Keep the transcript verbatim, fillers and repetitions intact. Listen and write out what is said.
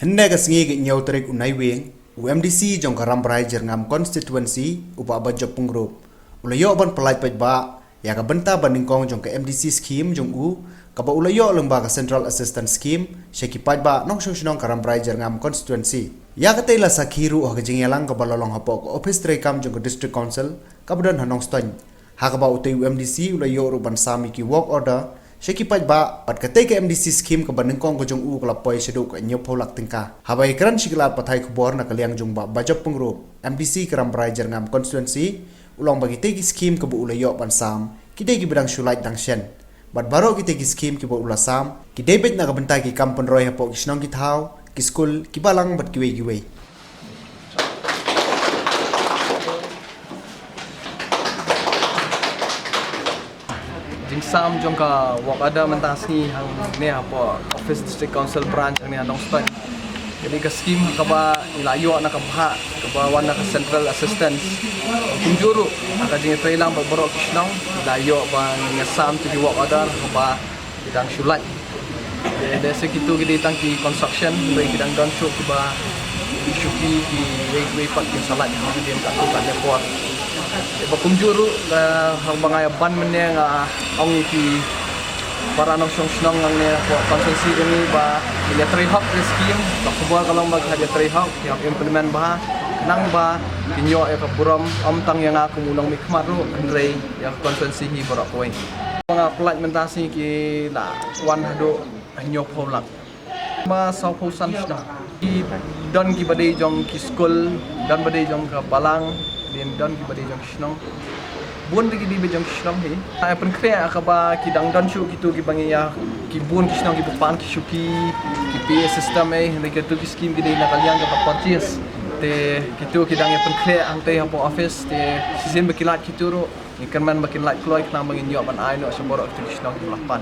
Hynne ka sngi ka hynñiew tarik u Naiwieng, u M D C jong ka Rambrai Jyrngam Constituency, u Bah Bajop Pyngrope, u la ïoh ban pyllait paidbah ïa ka bynta ba nyngkong jong ka M D C scheme jong u, kaba u la ïoh lyngba ka Central Assistance Scheme sha ki paidbah nongshong shnong ka Rambrai Jyrngam Constituency. Ïa katei la sakhi ruh ha ka jingïalang kaba la long hapoh ka ophis treikam jong ka District Council kaba don ha Nongstoiñ, ha kaba utei u M D C u la ïoh ruh ban sam ïa ki work order sha ki paidbah, bad katei ka M D C scheme kaba nyngkong ka jong u ka la poi shaduh ka hynñiewphew lak tyngka. Haba ïakren sha ki lad pathai khubor na ka liang jong u Bah Bajop Pyngrope, M D C ka Rambrai Jyrngam Constituency, u la ong ba kitei ki scheme kiba u la ïoh ban sam ki dei kiba dang shu lait dang shen, bad baroh kitei ki scheme kiba u la sam ki dei beit na ka bynta ki kam pynroi hapoh ki shnong ki thaw, ki skul, ki balang bad kiwei kiwei. Jingsam jong ka work order mynta sngi hangne hapoh office District Council Branch hangne ha Nongstoiñ. Ka dei ka scheme kaba ngi la ïoh na ka bhah kaba wan na ka Central Assistance. Kumjuh ruh ha ka jingïatreilang bad baroh ki shnong ngi la ïoh ba ngi ïasam ïa ki work order kaba ki dang shu lait. Te dei se kitu ki dei tang ki construction, hynrei ki dang don shuh kiba ki shuki kiwei kiwei pat kin sa lait ha ka dei katto katne por. Te ba kumjuh ruh, eh, haba nga ïa ban mynne nga ong ïa ki para nongshong shnong hangne hapoh constituency jong ngi ba kin ïatrei hok ïa ka scheme, ka khubor ka long ba ki hap ïatrei hok, ki hap implement bha, khnang ba kin ïoh ïa ka burom, ym tang ïa nga kum u nongmihkhmat ruh, hynrei ïa ka constituency hi baroh kawei. Nga pyllait mynta sngi ki la wan haduh hynñiewphew lak. Ba sawphew san shnong. Ki don kiba dei jong ki skul, don ba dei jong ka balang, din don kiba dei jong ki shnong. Bun dei ki dei ba jong ki shnong hi. Ai pynkhreh kaba ki dang don shuh kitu kiba ngi ïa ki bun ki shnong kiba pan ki shuki, ki P A system ei, hynrei kitu ki scheme ki dei na ka liang kaba purchase. Te kitu ki dang ïa pynkhreh hangtei hapoh office, te shisien ba ki lait kitu ruh. Ngi kyrmen ba kin lait kloi khnang ba ngin ïoh ban ai noh sha baroh kitu ki shnong kiba la pan.